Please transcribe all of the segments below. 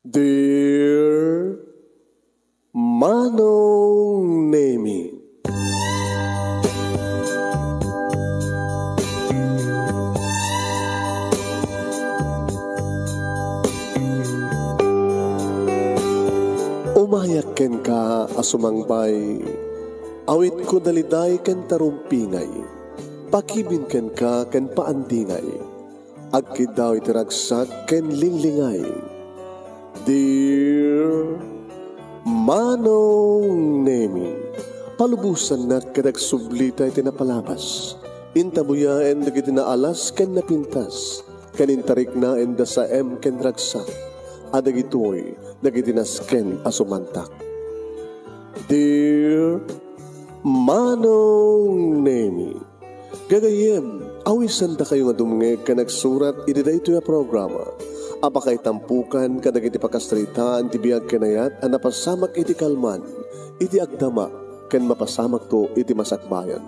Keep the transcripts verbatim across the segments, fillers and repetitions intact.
Dear Manong Nemi. Umayak kenka a sumangbay, awitko daliday ken tarumpingay, pakibin kenka ken paandingay. Agkiddaw iti ragsak ken linglingay. Dear Manong Nemi, palubosannak ket agsublita iti napalabas. Intabuyaen dagiti naalas ken napintas, ken intariknaen da saem ken ragsak, a dagitoy dagiti nasken a sumantak. Dear Manong Nemi, gagayyem, awisandakayo nga dumngeg ken agsurat iti daytoy a programa a pakaitampokan kadagiti pakasaritaan ti biag ken ayat a napasamak iti kalman, iti agdama, ken mapasamakto iti masakbayan.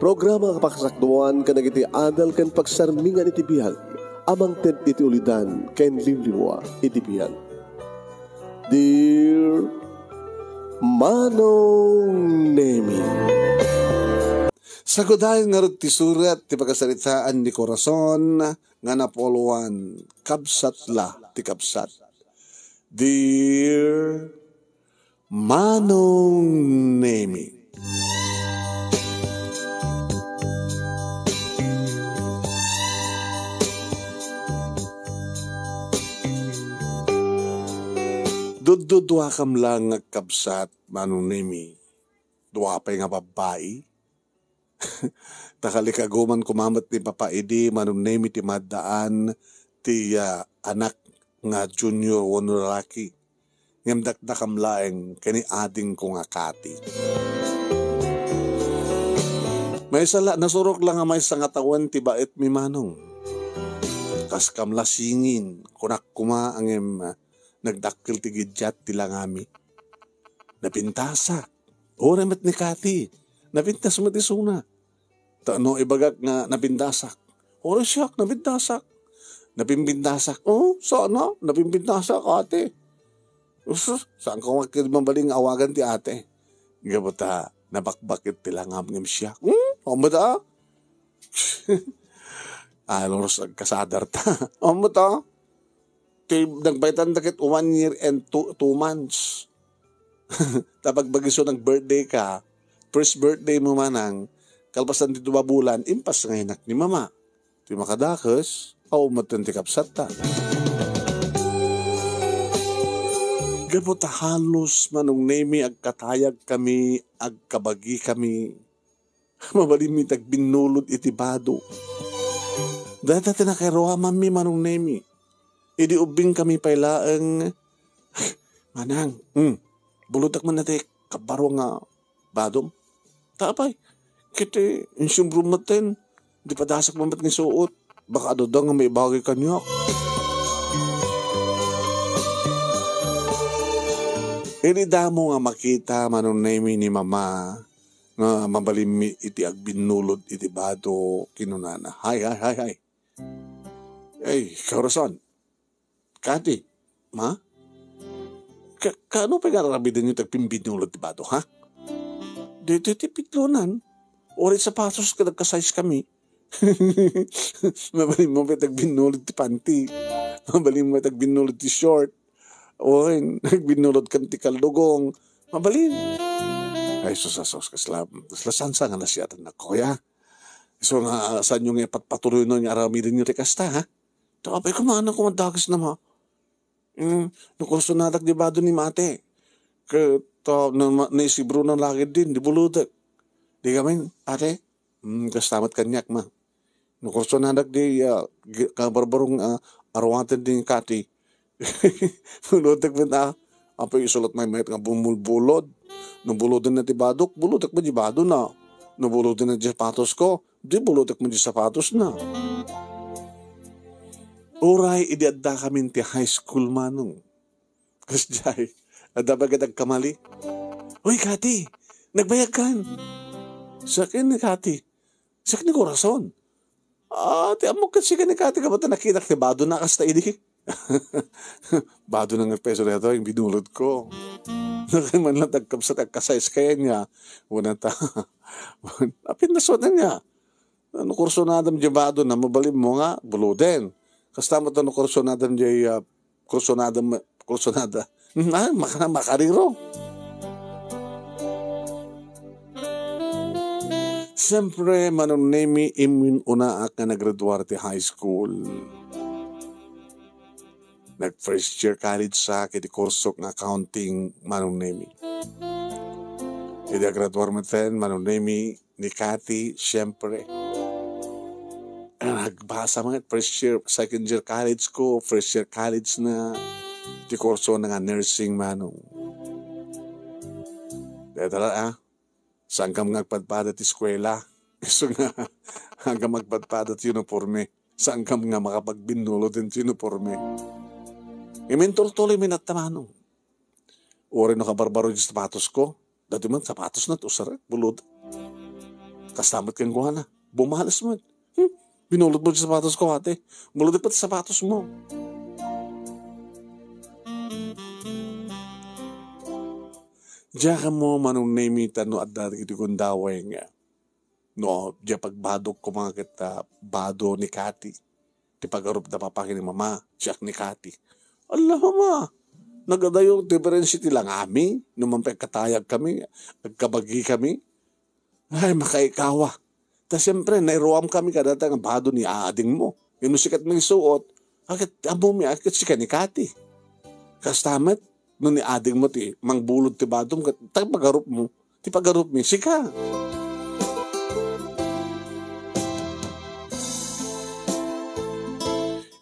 Programa a pakasakduan kadagiti adal ken pagsarmingan iti biag a mangted iti ulidan ken liwliwa iti biag. Dear Manong Nemi. Sagudayen ngarud ti surat ti pakasaritaan ni Corazon nga Napoloan, kabsat la ti kabsat. Dear Manong Nemi. Dudduduakam lang nga kabsat, Manong Nemi. Dua pay nga babbai. Ta kalikaguman koma met ni Papa idi, Manong Nemi, ti maaddaan ti, ah, anak nga junior wenno lalaki. Ngem dakdakam laeng ken ni adingko nga Kati. Maysa la, nasurok la nga maysa nga tawen ti baetmi, Manong. Kaskam la singin, kunak koma, ngem, ah, nagdakkel ti gidiat ti langami. Napintasak. Uray met ni Kati. Napintas met isuna. Ta no ibagak nga napintasak. Uray siak, napintasak. Napimpintasak. Oh, sana, napimpintasak, ate. Usus, saan ko nga kid mabalin nga awagan ti ate? Gapu ta, nabakbakit ti langam ngem siak. Hmm? Amo ta? Alos agkasadar ta. Amo ta? Ti nagbaytan da ket one year and two, two months. Ta pagbagiso nag-birthday ka, first birthday mo manang, kalpasan ti dua bulan, impas nga inak ni mama. Ti makadakes, aw metten ti kabsatta. Gapu ta halos Manong Nemi agkatayag kami, agkabagi kami. Mabalinmi ti agbinnulod iti bado. Dayta ti nakairuamanmi, Manong Nemi. Idi ubbing kami pay laeng, Manang, hmm, buludak man ti kabbaro nga badom. Ta apay, ket insimbro metten, di padasak man met nga isuot. Baka adda nga maibagay kaniak. Idi damo nga makita, Manong Nemi, ni Mama, nga mabalinmi iti agbinnulod iti bado, kinunana, "Hay, hay, hay, hay. Ay, Corazon. Kati, ma? Ka-, kaano pay nga aramiden ti agbinnulod ti bado, ha? Ditoy ti pitlonan. Uray sapatos ket agka-size kami." Mabalin mo pay ti agbinnulod ti panty. Mabalin mo pay ti agbinnulod ti short. Wen, agbinnulod kan ti kaldugong. Mabalin. Ay, sus, sus, kasla, kasla sansa nga nasiatan na, kuya. So nga, saan nyo nga ipatpatuloy no nga aramiden nyo ti kasta, ha? Ta apay, kumana, kumadakes na ma. Mm, nakursonadak di bado ni mate. Ket, ah, na, na, naisibro na lagid din, di bulutek. Di kami, ate, mm, kasta met kaniak, ma. Nakursonadak di, ah, gi-, kabarbarong, ah, aruaten ni Kati. Bulutek met, ah. Apay, isulat may mayat nga bumulbulod. No buloden na ti badok, bulutek met di bado na. No buloden na ti sapatos ko, di bulutek met di sapatos na. Uray, idi adda kami ti high school manong. Kasdiay, adda bagat agkamali. "Uy, Kati, nagbayag kan?" "Siak ni Kati." "Siak ni Corazon." "Ah, ti ammok ket sika ni Kati, gapu ta nakitak ti bado na kasta idi." Bado na nga peso daytoy, binulodko. Nakay man lang tagkabsat, agkasaysayan niya. Wala ta. Apin na suot niya. Ano, kursunadam di bado na mabalinmo nga, buloden. Kasta met no kursunadam di, ah, kursunadam, kursunada. Ay, maka-, makariro. Siyempre, Manong Nemi, immuen unaak nga naggraduar ti high school. Nag first year college sa iti kursok nga accounting, Manong Nemi. Idi agraduar metten, Manong Nemi, ni Cathy, siyempre. Nagbasa man, first year, second year college ko, first year college na, ti kurso na nga nursing, Manong. Deta la, ah, saankam nga agpadpada ti eskuela. Isu nga, saankam agpadpada ti uniforme. Saankam nga makapagbinnulod ti uniforme. Iminturtuloy mi natta, Manong. Uray no kabarbaro ti sapatos ko, dati man sapatos na, usarek, bulod. Kasta met kenkuana, bumales met. Hmm? Binulod mo ti sapatos ko, ate. Bulod pati sapatos mo. Diak ammo, Manong Nemi, ta no adda dagiti gundaway nga, no, dia pagbadok ko mga ket, ah, bado ni Cathy. Ti pagarup da papa ken ni mama, siak ni Cathy. Alla, mama, nagadayo diferensi ti langami, no man pay agkatayag kami, agkabagi kami. Ay, makaikawa. Ta siempre, nairuam kami kadata nga bado ni ading mo. Ino sikat mangisuot, aket ammo mi, aket sika ni Cathy. Kasta met, no ni ading mo ti mangbulod ti badom, ket ta pagarup mo, ti pagarup mi, sika.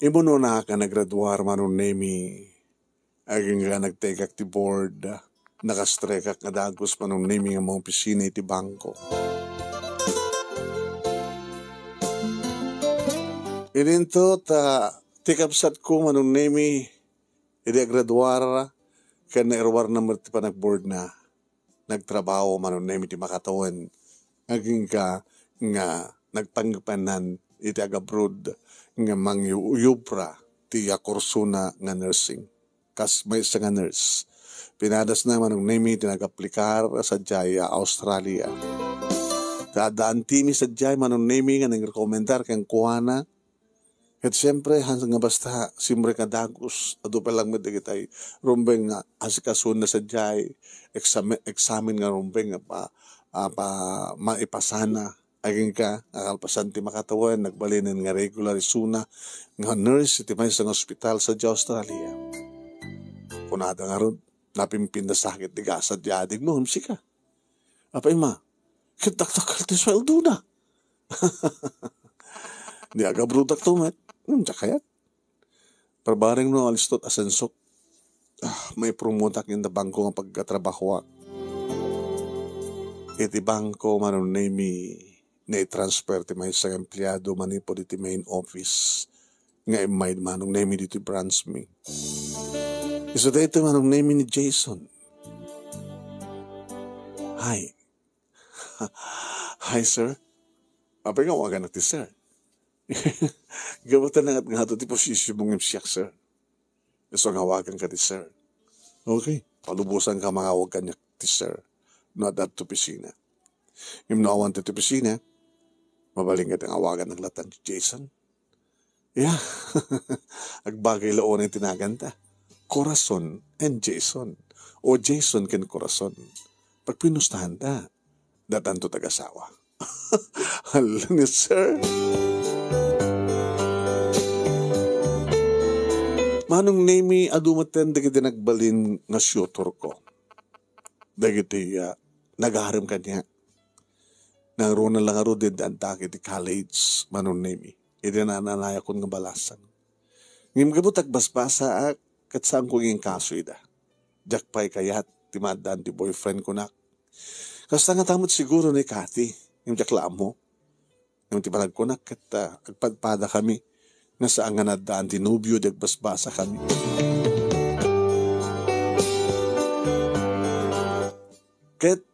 Immuen unaak nga naggraduar, Manong Nemi. Agingga nagtekak ti board, nakastrekak nga dagus, Manong Nemi, nga maopisina iti bangko. Idinto ta ti kabsatko, Manong Nemi, idi agraduar, ken nairuarna met ti panagboardna. Nagtrabaho, Manong Nemi, ti makatawen. Agingga nga nagpangpannan iti agabroad nga mangyuyubra ti kursona nga nursing. Kas maysa nga nurse. Pinadasna, Manong Nemi, ti nagaplikar sadiay Australia. Ta adda antimi sadiay, Manong Nemi, nga nangrekomendar kenkuana. Ket siempre, han-, nga basta, siempre nga dagus, adu pay lang met dagiti rumbeng nga asikasona sadiay, exam-, examine nga rumbeng nga pa-, ah, pa-, maipasana. Agingga, nga kalpasan ti makatawen, nagbalinen nga regular isuna nga nurse iti maysa nga ospital sadiay Australia. Kunada ngarud, napimpinda sakit ti gasat ti ading mo, sika. Apay, ma, ket dakdakkel ti sueldona. Di agabroadakto met. Hmm, diak kayat. Parbareng no alistot asensok. Ah, maipromotak iti bangko nga pagkatrabahoak. Iti bangko, Manong Nemi, naitransfer ti maysa nga empleado manipud iti main office nga immay, Manong Nemi, ditoy branch mi. Isu daytoy, Manong Nemi, ni Jason. Hi. Hi, sir. Apay nga awaganak ti sir? Gapu ta nangatngato ti posisyon mo ngem siak, sir. Isu nga awaganka ti sir. Okay. Palubosanka nga awag kaniak ti sir no adda ti opisina. Ngem no awan ti opisina, mabalinka nga awaganak latta ti Jason. Yeah. Agbagay la unay ti naganta. Corazon and Jason. O Jason ken Corazon. Pagpinustahanta. Datanto tagasawa. Hala ni sir. Manong Nemi, adu metten dagiti nagbalin nga suitor ko. Dagiti, ah, nagarem kaniak. Nangruna la ngarud idi addaak iti college, Manong Nemi. Idi nananayakon nga balasang. Ngem gapu ta agbasbasaak, ket saanko nga inkaso ida. Diak pay kayat ti maaddaan ti boyfriend kunak. Kasta ngata met siguro ni Cathy, ngem diak la ammo. Ngem ti panagkunak ket, ah, agpadpadakami nga saan nga naaddaan ti nobio idi agbasbasakami. Ket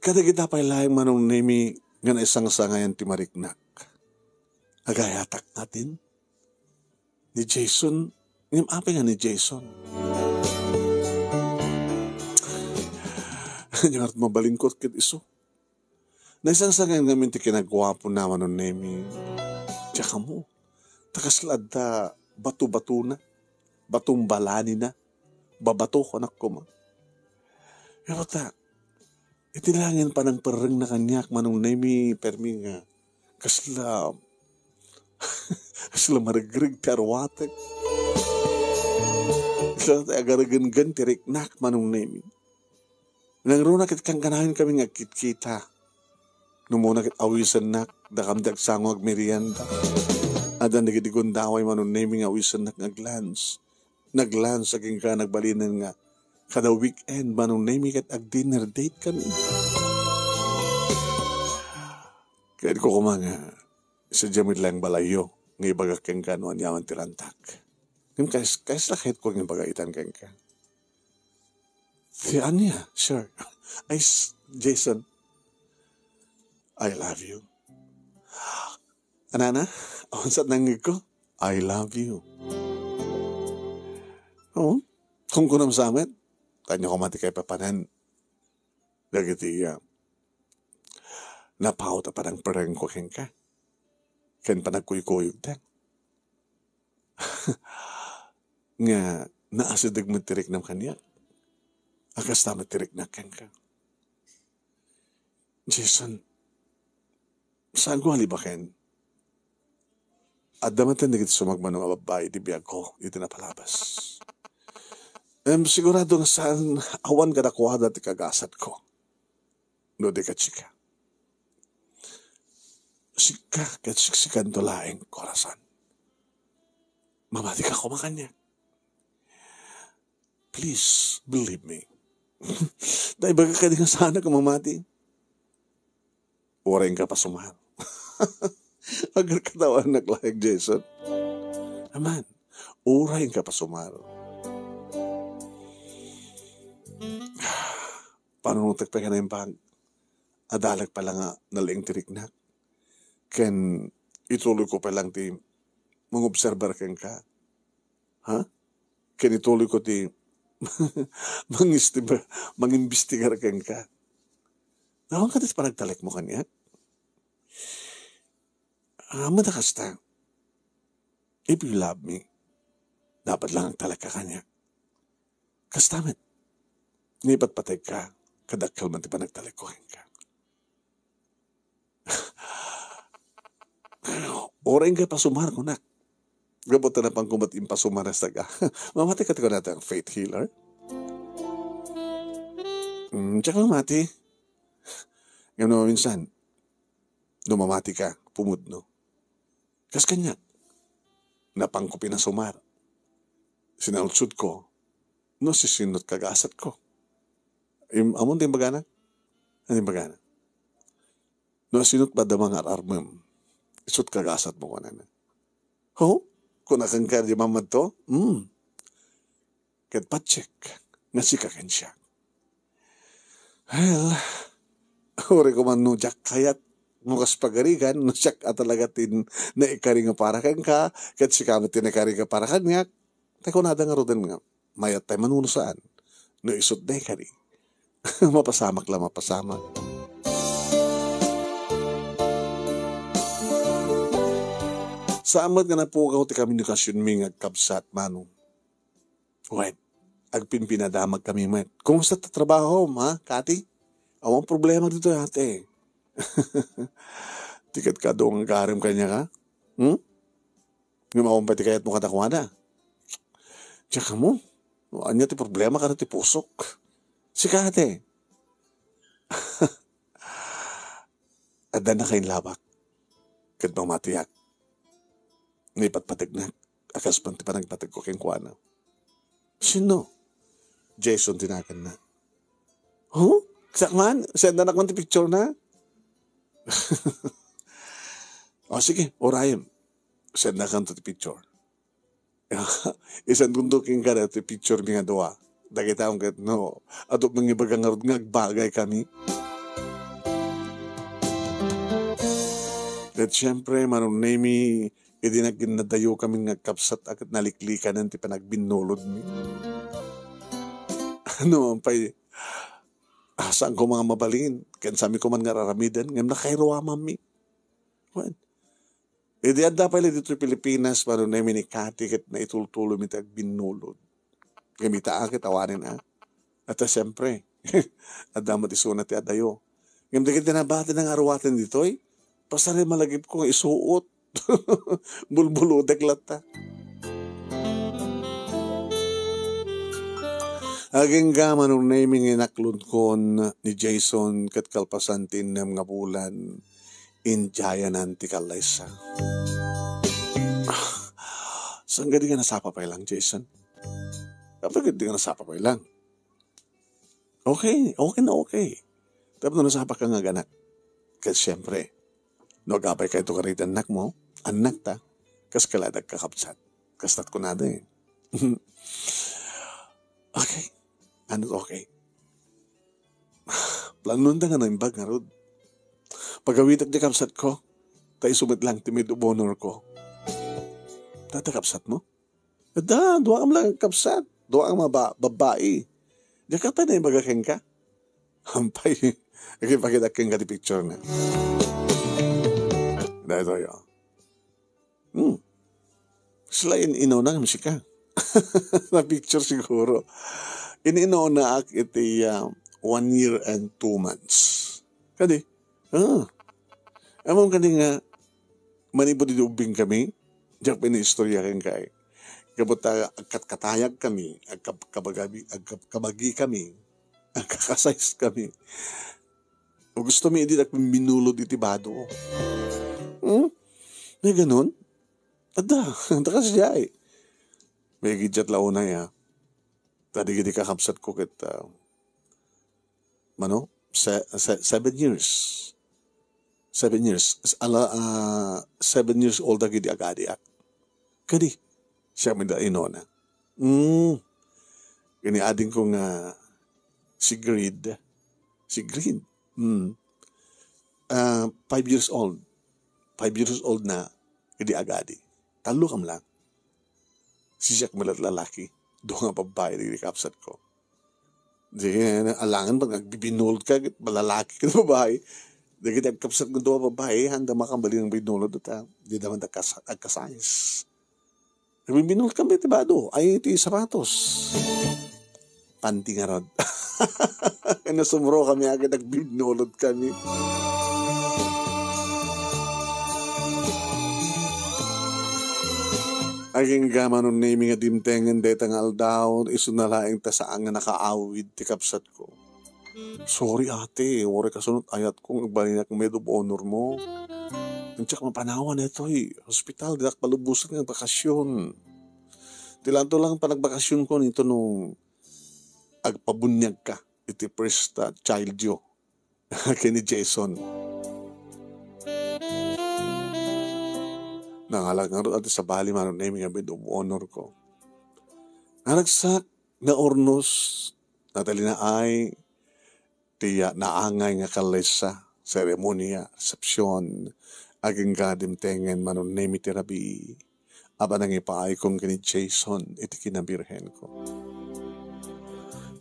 kadagita pay laeng, Manong Nemi, nga naisangsangayan ti mariknak. Agayatak ngatin. Ni Jason, Ngem apay nga ni Jason? Ania ngarud mabalin ko ket isu? Naisangsangan ngamin ti kinaguapona, Manong Nemi. Diak ammo. Ta kasla adda bato-batona, batumbalanina, babato, kunak koma. Pero ta, iti laeng panangperrengna kaniak, Manong Nemi, permi nga kasla, kasla maregreg ti aruatek. Kasla ti agaregenggen ti riknak, Manong Nemi. Nangruna ket kankanayon kami nga agkitkita. Umuna ket awisennak, dakami ti agsango agmerienda. Addan dagiti gundaway, Manong Nemi, nga awisennak nga aglunch. Naglunch a kenka, nagbalinen nga kada weekend, Manong Nemi, ket ag-dinner date kami. Ket ko koma nga, sadiay met laeng balayyo nga ibagak kenka no aniaman ti rantak. Ngem kayas-, kayasla kayatko nga ibaga itan kenka. Ti ania, sir? Ay, s-, Jason, I love you. Anana? Awan sa nangngegko? I love you. Oo. Kunkunam sa met, kanya ko mati kay papanan dagiti, ah, napaut a panangperreng ko kenka. Ken panagkuykuyogta. Nga naasideg met ti riknam kaniak. A kasta met ti riknak kenka. Jason, saanko a libaken? Adda met dagiti sumagmamano a babbai iti biagko iti napalabas. Em, sigurado nga saan, awan kadakuada ti kagasatko. No di ket sika. Sika ket siksikanto laeng, korasan. Mamatika koma kaniak. Please, believe me. Ta ibaga kadi nga saanak a mamati. Uray inka pasumar. Agkatawanak laeng, Jason. Aman, uray inka pasumar. Panunotek pay nga naimbag. Adalek pay la nga nalaing ti riknak. Ken ituloy ko pay lang ti mangobserbar kenka. Ha? Ken ituloy ko ti mangistiba-, mangimbestigar kenka. Awan kadi ti panagtalekmo kaniak? Ammom ta kasta. If you love me, dapat lang agtalekka kaniak. Kasta met, nga ipatpategka, ket dakkel man ti panagtalekko kenka. Uray inka pasumar, kunak. Gapu ta napanko met impasumar a saga. Mamati ka ti kunata nga faith healer? Mm, diak mamati. Ngem no maminsan, no mamatika, pumudno. Kas kaniak, napanko pinasumar. Sinaudsodko, no sisinot kagasatko. Im-, ammom ti imbagana? Ano imbagana? No sisinot ba da mangar-armem, isut kagasatmo, kunana. Ho? Kuna kenka di mamadto? Hmm. Ket patiek nga sika ken siak. Well, uray ko man no diak kayat, no kas pagarigan, no siak a talaga ti naikari nga para kenka, ket sika met ti naikari nga para kaniak, ta kunada ngaruden nga, mayat tay manunusaan, no isut naikari. Mapasamak la, mapasamak. Saan met nga napukaw ti komunikasionmi nga agkabsat, Manong. Wen, agpinpinadamag kami met. Kumusta ta trabaho, ha, Kati? Awan problema dito, ate. Ti ket kadu nga agarem kaniak, ha? Hmm? Ngem awan pay ti kayatmo kadakuada. Diak ammo. Ania ti problema kada ti pusok? Sika, ate. Adda nakainlabak ket mamatiak. Naipatpategnak a kas man ti panagpategko kenkuana. Sino? Jason ti naganna. Huh? Siak man? Sendanak man ti picture na? O, sige, urayem. Sendakan to ti picture. Isendkonto kenka daytoy picture mi nga dua. Dagita ket no, adu mangibaga ngarud nga agbagay kami. Ket siempre, Manong Nemi, Idi nagginnadayo kami nga agkabsat a ket naliklikanen ti panagbinnulodmi. Ano man pay, ah, saan ko nga mabalin? Ken sami ko man nga raramiden, ngem nakairuamanmi. Wen, idi adda pay la ditoy Pilipinas, Mano Nemi, ni Kati ket naitultuloymi ti agbinnulod. Ngem ita a ket awanen a. At, ah, siyempre, adda met isuna ti adayo. Ngem dagiti nabati nga aruaten ditoy, pasarem a lagipko nga isuot. Bulbulodek latta. Agingga, Mano Nemi, nga inakludkon ni Jason ket kalpasan ti innem nga bulan, indiayanan ti kallaysa. Saan nga di ka nasapa pay lang, Jason? Apay ket di ka nasapa pay lang? Okay, okay na okay. Tapno nasapa ka nga aganak. Ket siyempre, no agabay kayto kadagiti annakmo, annakta, kas kala dagkakabsat. Kastat kunada eh. Okay. Ano okay? Planuanta nga naimbag ngarud. Pagawidak di kabsat ko, ta isu met lang ti maid of honor ko. Dada kabsat mo? Adda, dua kam lang kabsat. Dua kam maba-, babbai. Diak pay naibaga kenka? Hampay. Agipakita kenka ti picture na. Daytoy, oh. Hmm. Sila in-, inuna nga sika. Na picture siguro. In-, inunaak iti, ah, one year and two months. Kadi? Ah. Amam kadi nga, manipud idi ubbing kami, diak pay naistorya kenka. Kabutta agkatkatayag kami, agkab-, kabagabi-, agkab-, kabagi kami, agkakasayis kami. O gusto mi idi agbinnulod iti bado. Hmm? Nga ganun? Adda, adda kasi diay. May gidjat la unay, ah. Ta dagiti kakabsat ko ket, ah, mano, se-, se-, seven years. Seven years. S-, ala, ah, seven years old dagiti agadiak. Kadi, siak met da inuna. Mm. Ken ni adingko nga si Grid. Si Grid. Mm. Ah, five years old. Five years old na, idi agadi. Tallo kam lang. Sisiak met lalaki. Dua nga babbai dagiti kabsat ko. Di, alangan pag agbibinnulod ka, ket lalaki ket babbai. Dagiti agkabsat nga dua babbai, haan da makabalin nga binnulod ta. Di da man agkas-, agkasayis. Agbibinnulod kami ti bado, ay ti sapatos. Panty ngarud. Nasumro kami, agad agbinnulod kami. Agingga, Mano Nemi, nga dimtengen dayta nga aldaw, isuna laeng ta saan nga nakaawid ti kabsat ko. Sorry, ate, uray kasunot ayatko nga agbalinak maid of honor mo. Ngem diak mapanawan daytoy hospital, diak palubosan nga bakasyon. Ti lanto lang panagbakasyonko nito no agpabuniag ka iti first, ah, child yo. Ken ni Jason. Nangalak ngarud ti sabali, Mano Nemi, nga maid of honor ko. Naragsak, naurnos, natalinaay, ti, ah, naangay nga kallaysa, seremonia, resepsyon, agingga dimtengen, Mano Nemi, ti rabii a panangipaayko ken ni Jason iti kinabirhenko.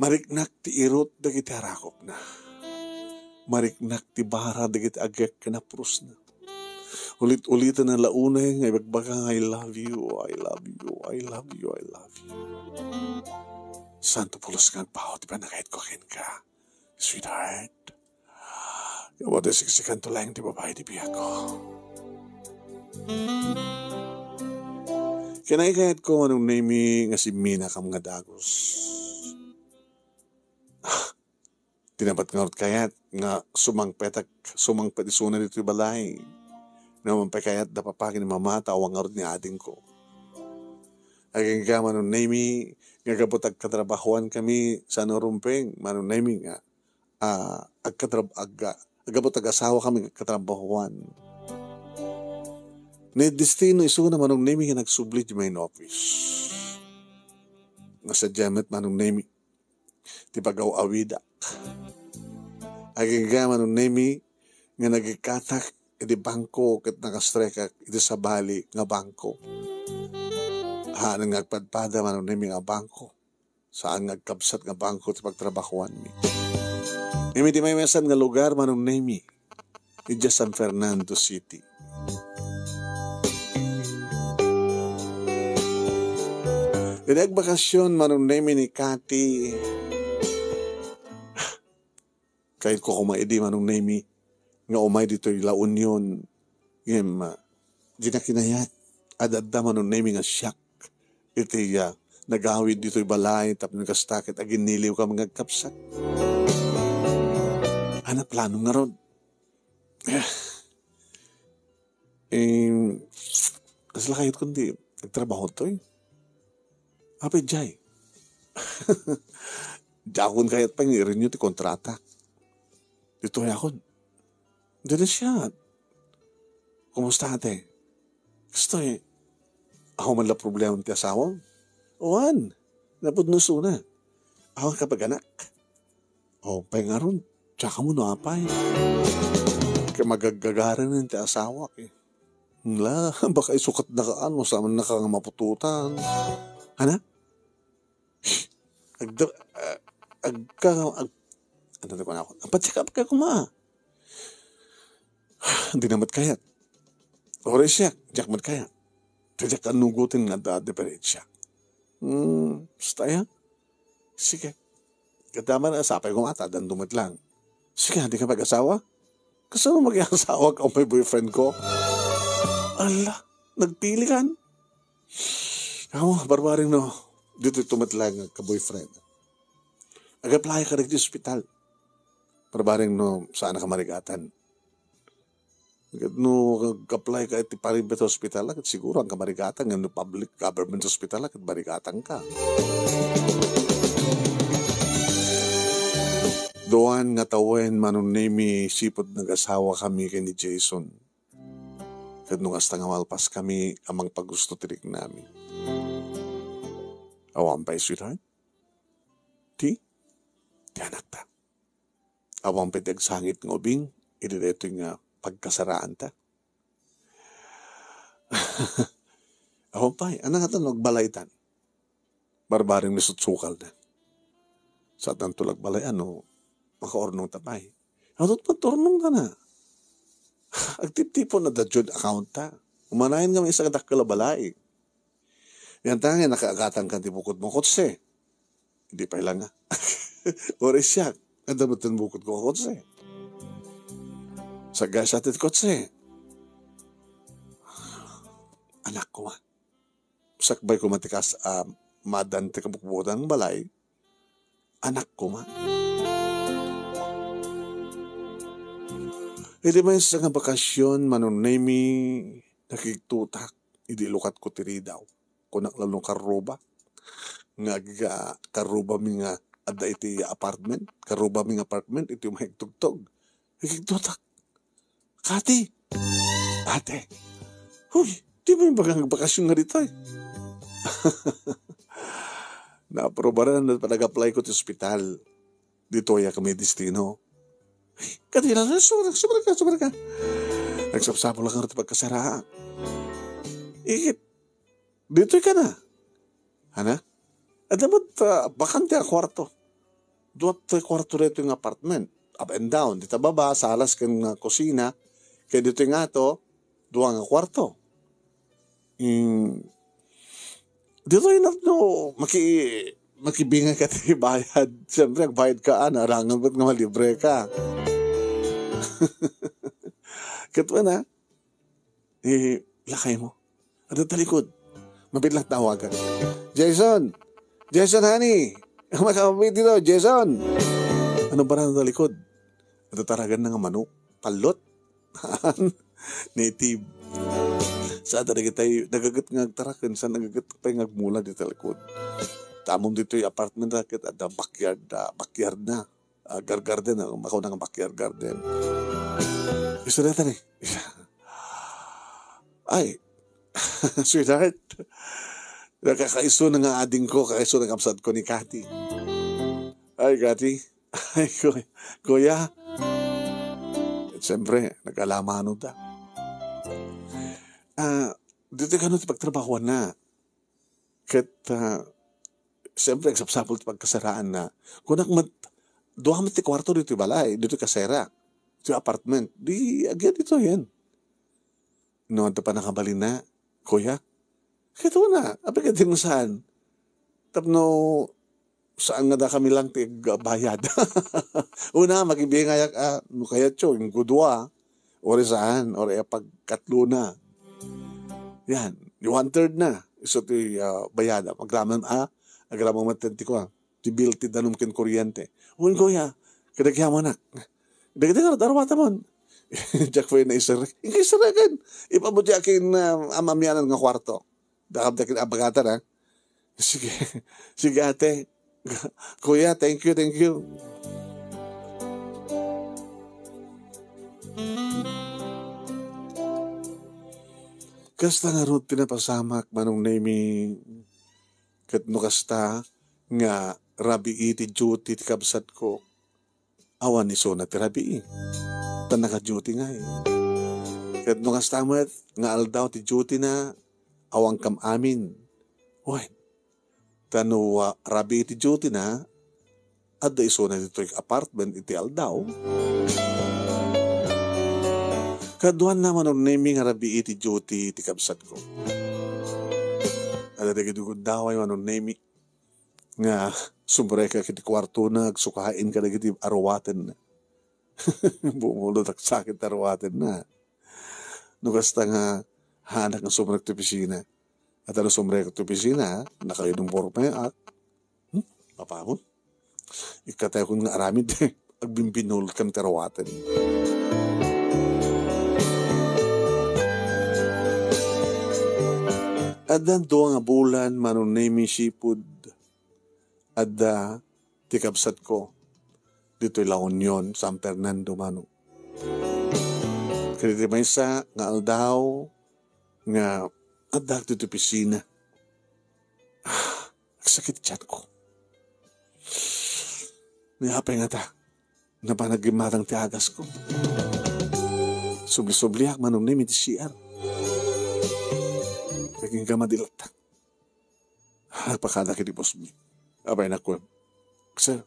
Mariknak ti irut dagiti arakupna. Mariknak ti bara dagiti agek ken aprosna. Ulit-uliten a la unay nga ibagbaga nga, "I love you, I love you, I love you, I love you." Santo pulos nga agbaw ti panagayatko kenka, sweetheart. Gapu ta siksikanto laeng ti babai ti biagko. Kinaykayatko, Mano Nemi, nga simminakam nga dagus. Ti nabat ngarud kayat nga sumangpetak, sumangpet isuna ditoy balay. Naman pay kayat da papa ken ni mama ta awan ngarud ni adingko. Agingga, Mano Nemi, nga gapu ta agkatrabahoan kami sa Rumpeng, Mano Nemi, nga, ah, agkatrab-, agga-, gapu ta agasawa kami nga agkatrabahoan. Ni destino isuna, Mano Nemi, nga nagsubli di main office. Nga sadja met, Mano Nemi, ti pagaw-awidak. Agingga, Mano Nemi, nga nagikkatak iti bangko ket nakastrikak iti sabali nga bangko. Haan nga agpadpada, Manong Nemy, nga bangko. Saan nga agkabsat nga bangko ti pagtrabahoanmi. Ngem iti maymaysan nga lugar, Manong Nemy, idiay San Fernando City. Iti agbakasyon, Manong Nemy, ni Cathy, kayatko koma idi, Manong Nemy, nga umay ditoy La Union. Ngem, ah, dina kinayat. Ad-adda, Manong Nemy, nga siak iti, ah, nagawid ditoy balay tapno kasta ket aginniliwkami nga agkabsat. Ania plano ngarud? Em, kasla kayat kundi agtrabaho toy? Apay diay? Diakon kayat pay nga i-renew ti kontrata. Ditoyakon. Dina siak. Kumusta, ate? Kastoy, awan man la problema ti asawam? Awan. Napudno isuna. Awan ka pag-anak? O, pay ngarud. Tsaka mo no apay. Kay magaggagaranen ti asawak, eh. Ala, baka isukat na ka, ano, saan na ka nga mapututan. Ana? Agda-, ah, agka-, ag-, ano na ko na ako? Agpa-check up ka koma. Di na met kayat. Oras siya, diak met kayat. Diak kanugutin nga da diferensya. Hmm, basta yan. Sige. Kadama na, sapay ko mata, dandumet lang. Sige, di ka mag-asawa? Kasano mag-asawa ka, my boyfriend ko? Ala, nagpili kan? Amo, barbaring no, dito tumet lang ka boyfriend. Ag-apply ka rin di ospital. Barbaring no, saan ka marigatan? Ket no ag-apply ka iti private hospital, ket siguro ang kamarigatan nga no public government hospital, ket marigatan ka. Duan nga tawen, Manong Nemy, sipud nag-asawa kami ken ni Jason. Ket no kasta nga malpas kami, ammang pagusto ti riknami. Awan pay, sweetheart? Ti? Ti anakta. Awan pay ti agsangit nga ubing iti daytoy nga pagkasaraanta. Awan pay, ania ngata no agbalaytan? Barbaring ni sutsukal na. Saan tanto la agbalay, ano, makaurnong ta pay. Ano ti pagturnong ta na? Agtiptipon na da joint account ta. Umanayon nga may isa nga dakkel a balay. Yan ta nga, nakaagatan ka ti bukod mo, kotse. Hindi pa ilang nga. Oras siya, ang dapat ng bukod ko, kotse. Sa gas at kotse. Anak ko, ma. Sakbay ko matikas, ah, madan ti kabukbutan ng balay. Anak ko, ma. Iti maysa nga bakasyon, Manong Nemy, nakigtutak idi lukat ko ti ridaw. Kunak la no karruba. Nga ag-, ah, karruba mi nga adda iti apartment. Karruba mi nga apartment, iti maigtugtog. Nakigtutak. Kati! Ate! Huy! Di mo yung bagang bakasyon nga ditoy? Naprobaran na pag-apply ko ti ospital. Ditoy a kami destino. Kadi na, sobra, sobra ka, sobra ka. Nagsapsapul lang ti pagkasaraan. Ikit, ditoy ka na. Ana? Adda met, ah, bakante a kwarto. Dua ti kwarto dito nga apartment. Up and down. Dita baba, salas ken nga kusina. Kay dito nga to, dua nga kwarto. Mm. Dito inap no, maki-, makibingay ka ti bayad. Siyempre, agbayad ka, ana, arangan ba't nga malibre ka? Ket na, eh, lakay mo. Adda talikod. Mabit lang tawagan. Jason! Jason, honey! Makapit dito, Jason! Ano ba na talikod? Adda taragan na nga manok. Palot. Native. Sa talaga tayo, nagagat nga agtarakan, sa nagagat pa yung agmula di talikod. Tamom dito yung apartment racket, adda backyard, ah, backyard na. Ah, gar-, garden, ah, makauna nga backyard garden. Gusto na tani. Ay, sweetheart. Nakakaiso na nga ading ko, kakaiso na kapsat ko ni Cathy. Ay, Cathy. Ay, kuy-, kuya. At siyempre, nagkalamano ta. Ah, ditoy kano ti pagtrabahoanna. Ket, ah, siyempre, agsapsapul ti pagkasaraanna. Kunak met, dua met ti kuarto ditoy balay, ditoy kasera, ditoy apartment. Di, agyan ditoyen. No, adda pannakabalinna, kuya. Ket una, apay ket di saan. Tapno saan nga dakami lang ti agbayad. Una, makibiangayak a, no kayatyo, inggudua, or saan, or ipagkatlona. Yan, one third na. Isu ti, ah, bayad. Agraman, ah, agraman met ti kuan. Ti bill ti danum ken kuryente. Wen, kuya, kadagiti amanak. Dagiti nga daruatamon. Diak pay naiserrek. Inka iserreken. Ipamuti akin, ah, amamianan nga kuarto. Dakam ti akin abagatan, ha? Sige. Sige, ate. Kuya, thank you, thank you. Kasta ngarud ti napasamak, Manong Nemi. Ket no kasta nga rabii ti duty ti kabsatko, awan isuna ti rabii. Ta naka-duty ngay. Ket no kasta met nga aldaw ti duty na, awan kam amin. Wen, ta no, ah, rabii ti duty na, adda isuna ditoy apartment iti aldaw. Kaduan na, Manong Nemi, nga rabii ti duty ti kabsatko. Adda dagiti guddaway, Manong Nemi, nga sumrekak iti kuartona, agsukaen kadagiti aruatenna. Bumulod, agsakit aruatenna. No kasta nga, haanak nga sumrek ti opisina. At no sumrek ti opisina, naka-uniforme ak. Hmm? Apamon? Ikkatayo nga aramid, agbimbinulotkami ti aruaten. Adda dua nga bulan, Manong Nemi, sipud adda ti kabsatko ditoy La Union, San Fernando, Manong. Kadagiti maysa nga aldaw nga adda ditoy opisina. Ah, agsakit ti tianko. Ni apay ngata, napan agimmatang ti agasko. Subli-subliak, Manong Nemi, iti C R. Nagingga madilattak. Nagpakadak iti boss mi. Apay nakuan, "Sir,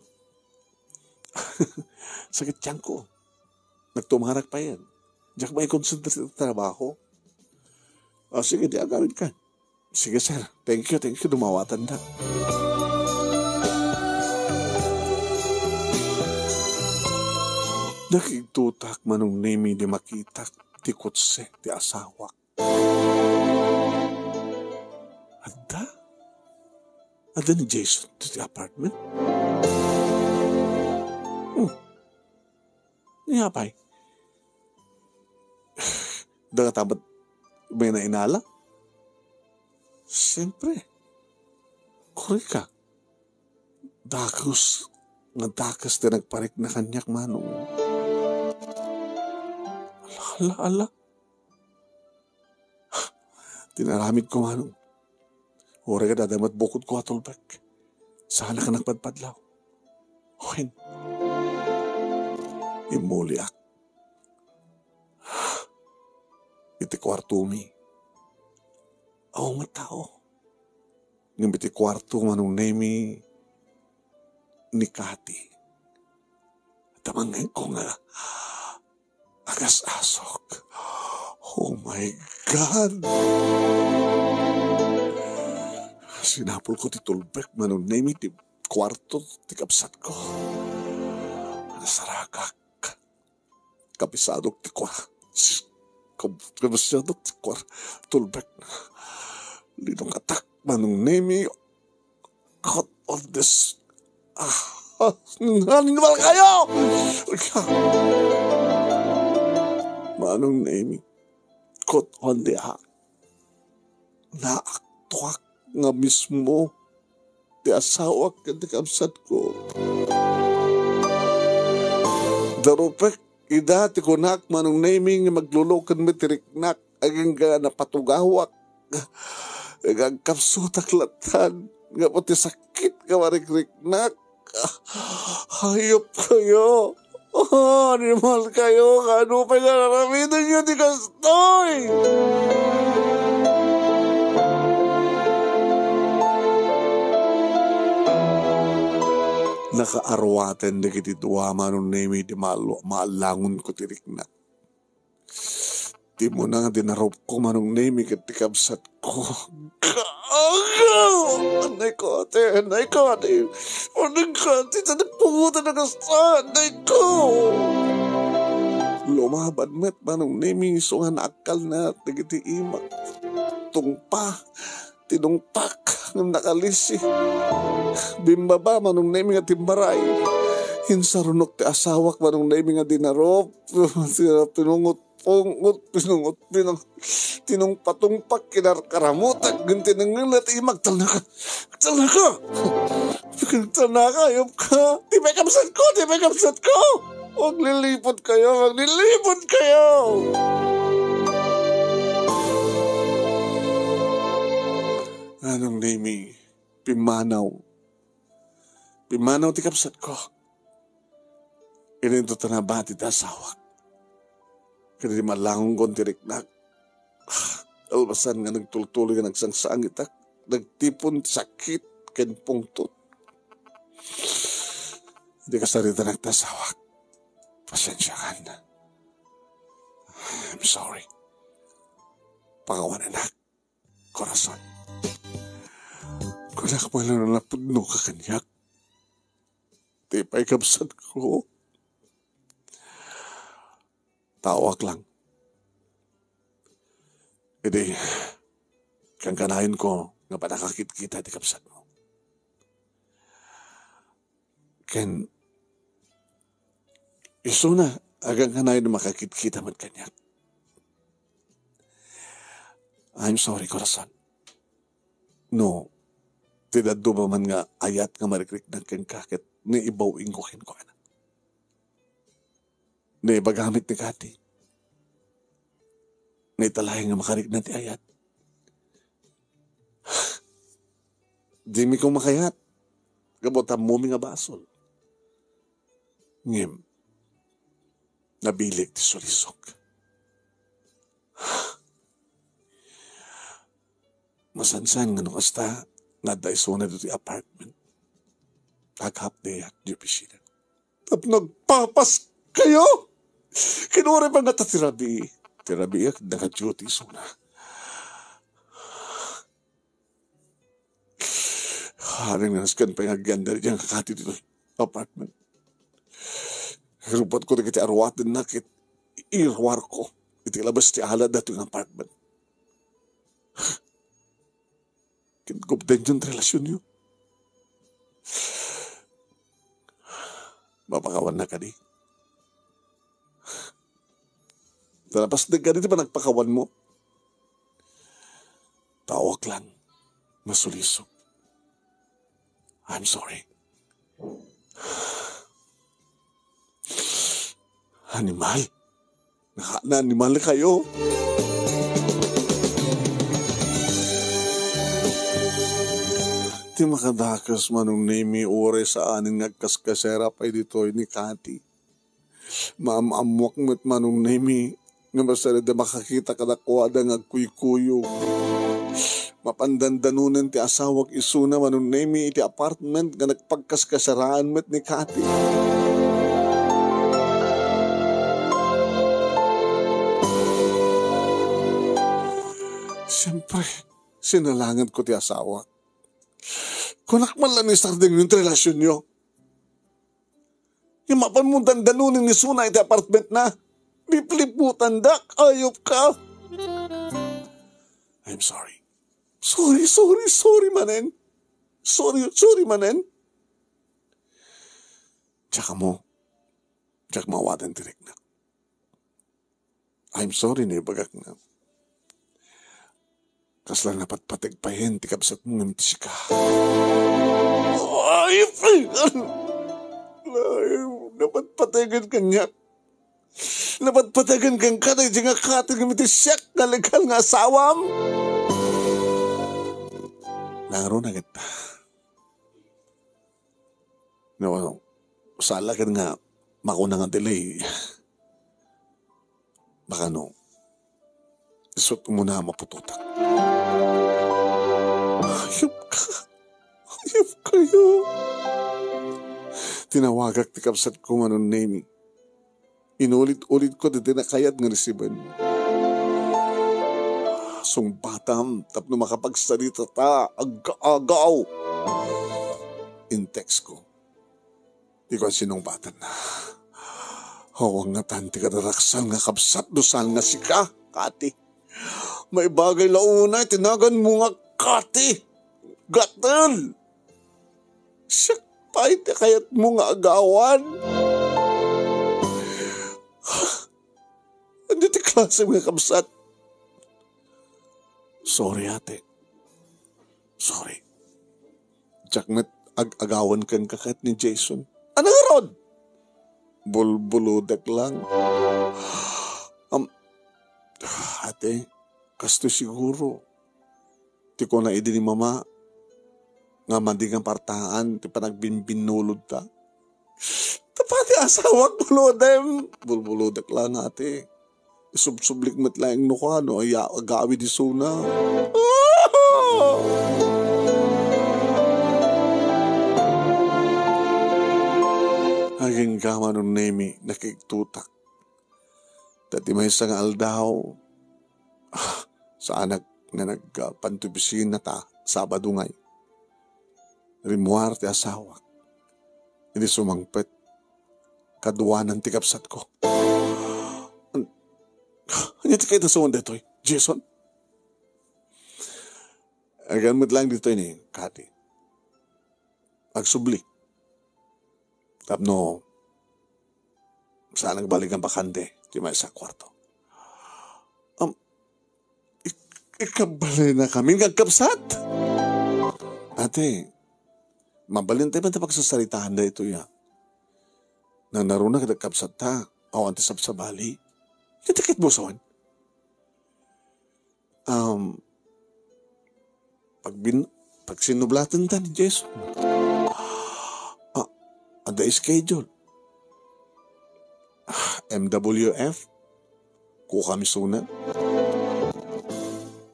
sakit tianko. Nagtumarak pay. Diak maikonsentra iti trabaho." "Ah, sige, di agamidka." "Sige, sir. Thank you, thank you. Dumawatan da." Nakigtotak, Manong Nemi, di makitak ti kotse ti asawak. Adda? Adda ni Jason ti apartment? Hmm. Ni apay? Dagata met may nainala? Siyempre. Korek ka. Dakes, nga dakes ti nagparikna kaniak, Manong. Ala, ala, ala. Ti naaramidko, Manong. Uray adda met bukodko a tulbek. Saanak a nagpadpadlaw. Wen, immuliak iti kuartomi. Awan met tao. Ngem iti kuarto, Manong Nemi, ni Cathy. Damanggenko nga agas-asok. Oh my God! Sinapulko ti tulbek, Manong Nemi, ti kuarto ti kabsatko. Nasaragak. Kabisadok ti kuar. Kab-, kabisadok ti kuar. Tulbek. Linungatak, Manong Nemi. Cut all this. Ah, animal kayo! Manong Nemi, cut all the act. Naaktoak nga mismo ti asawak ken ti kabsatko. Darupek ida ti kunak, Manong Nemi, nga magluluken met ti riknak, agingga napatugawak. Nga agkapsutak lattan, nga pati sakit nga marikriknak. Hayop kayo! Oh, animal kayo, kaano pay nga aramiden yo ti kastoy? Nakaarwaten dagiti dua, Manong Nemi, di maal-, maallangonko ti riknak. Ti muna nga dinarupko, Manong Nemi, ket ti kabsatko. Gaga! Anay ko, ate, anay ko, ate. Anay ko, ate, sa nagpungutan na kasta, anay ko! Lumaban met, Manong Nemi, isu nga naakkalna dagiti imak. Tungpa, tinungpak, ngem nakalisi. Bimbaba, Manong Nemi, nga timmaray. Insarunok ti asawak, Manong Nemi, nga dinarup. Pinungot, pungot, pinungot, pinung-, tinungpatungpak, kinarkaramutak, ngem tinengngeng na ti imak, "Agtalnaka! Agtalnaka! Agtalnaka, ayop ka! Ti pay kabsatko! Ti pay kabsatko! Magliliput kayo! Magliliput kayo!" Manong Nemi, pimmanaw. Pimmanaw ti kabsatko. Inintotna nabati ti asawak. Ket idi maallangonko ti riknak, kalpasan nga nagtultuloy nga nagsangsangitak, nagtipon ti sakit ken pungtot. Idi kasaritanak ti asawak, "Pasiensiakan. I'm sorry. Pakawanenak, korason. Kunak man a napudno ka kaniak. Ti pay kabsatko." Taoak lang. Idi, kankanayon ko nga panakakitkita ti kabsatmo. Ken, isuna, agkankanayon makakitkita met kaniak. I'm sorry, korason. No, ti dadduma man nga ayat nga marikriknak kenka ket naibaw-ingko kenkuana. Naibaga met ni Kati. Naitalaeng nga makarikna ti ayat. Dimi ko makayat. Gapu ta ammomi nga basol. Ngem, nabileg ti sulisok. Masansan nga no kasta, nga adda isuna ditoy apartment. Aghalf day-ak ti opisina. Tapno agpapas kayo? Ken uray pa ngata ti rabii. Ti rabii, naka-duty isuna. Awan nga nasken pay nga agyan daydiay nga kakati ditoy apartment. Rupotko dagiti arwatenna ket iruarko iti labas ti ala daytoy nga apartment. Ket gupdenyo ti relasionyo. Mapakawanna kadi? Ta napasdek kadi ti panagpakawanmo? Taoak lang. Masulisok. I'm sorry. Animal. Naka-, naanimal kayo. Ti makadakes, Manong Nemi, uray saanen nga agkaskasera pay ditoy ni Kati. Maam-ammoak met, Manong Nemi, nga masarita makakita kadakuada nga agkuykuyog. Mapan dandanonen ti asawak isuna, Manong Nemi, iti apartment nga nagpagkaskasaraan met ni Kati. Siempre, sinalanganko ti asawak. Kunak man la ni sardeng ti relasionyo. Nga mapanmo dandanonen isuna iti apartmentna. Lipliputandak, ayop ka. I'm sorry. Sorry, sorry, sorry manen. Sorry, sorry manen. Diak ammo. Diak maawaten ti riknak. I'm sorry, naibagak nga kasla napatpateg payen ti kabsatmo ngem ti sika. Ay, ay, napatpategen kaniak. Napatpategen kenka daydi nga Kati ngem ti siak nga legal nga asawam. Nangruna ket. No, sala ket nga Makuna nga delay. Baka no, isut' umuna a maputotak. Hayop ka! Hayop kayo! Tinawagak ti kabsatko, Manong Nemi. Inulit-ulitko daydi a kayat nga resiben. Sungbatam tapno makapagsaritata, aga-agaw. In-textko. Di ko sinungbatanna. Awan ngatan ti kadaraksal nga kabsat no saan nga sika, Kati. Maibagay la unay ti naganmo nga Kati. Gatel! Siak pay ti kayatmo nga agawan. Ania ti klasem nga kabsat? Sorry, ate. Sorry. Diak met ag-agawan kenka ket ni Jason. Ania ngarud? Bulbulodek lang. Am, ate, kastoy siguro ti kuna idi ni mama nga madi nga partaan ti panagbimbinulodta. Tapno ti asawak, bulodem. Bulbulodek lang, ate. Isubsublik met laeng no kano, aya, agawid isuna. Agingga, Manong Nemi, nakigtutak. Ta ti maysa nga aldaw, ah, saanak nga nagpantoy opisina ta Sabado ngay. Rimmuar ti asawak. Idi sumangpet, kaduanan ti kabsatko. An-, ania ti kaidasawan daytoy, Jason? Agan met lang ditoy ni Kati. Agsubli. Tapno saan nga balikan bakante ti maysa a kuarto. Am, ik-, ikabalinakami nga agkabsat? Ate, mabalin tayo man ti pagsasaritaan daytoy, a. Nanaruna ket agkabsatta, awan ti sabsabali. Ket ti kayatmo a sawen? Um, pagbin-, pagsinublaten ta ni Jason. Ah, adda schedule. Ah, M W F, kukam isuna.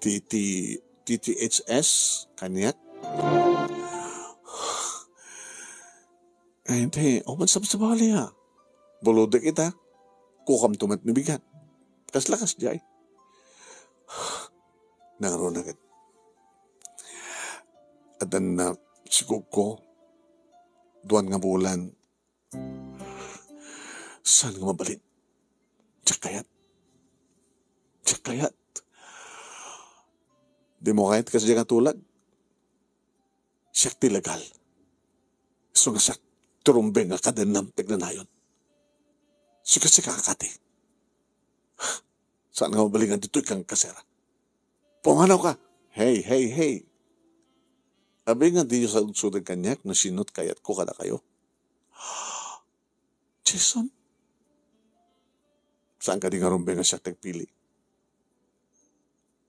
T T, T T H S, kaniak. Ay, hindi. O, mansabsabali, ha. Bulodek ita. Kukamto met ni bigat. Kasla kasdiay. Nangruna ket. Addan na sigugko. Duan nga bulan. Saan nga mabalin? Diak kayat. Diak kayat. Dimo kayat kasdiay nga tulag? Siak ti legal. Isu nga siak ti rumbeng nga kadenam ti agnanayon. Sika-sika nga Kati. Saan nga mabalingan ditoy kan kasera? Pumanaw ka. Hey, hey, hey. Abi nga diyo saludsodek kaniak no sino ti kayatko kadakayo. Jason? Saan kadi nga rumbeng nga siak ti agpili?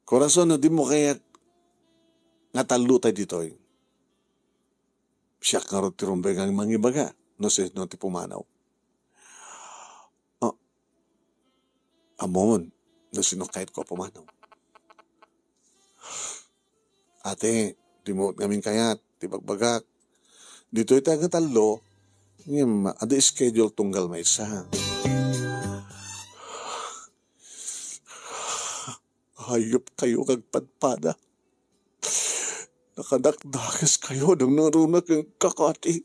Corazon, no dimo kayat nga tallo tay ditoy, siak ngarud ti rumbeng nga mangibaga no sino ti pumanaw. Ah, ammom no sino kayatko a pumanaw. Ate, dimo ngamin kayat ti bagbagak. Ditoy ti agatallo, ngem adda schedule tunggal maysa. Hayop kayo nga agpadpada. Nakadakdakes kayo, nangngaruna kenka, Kati.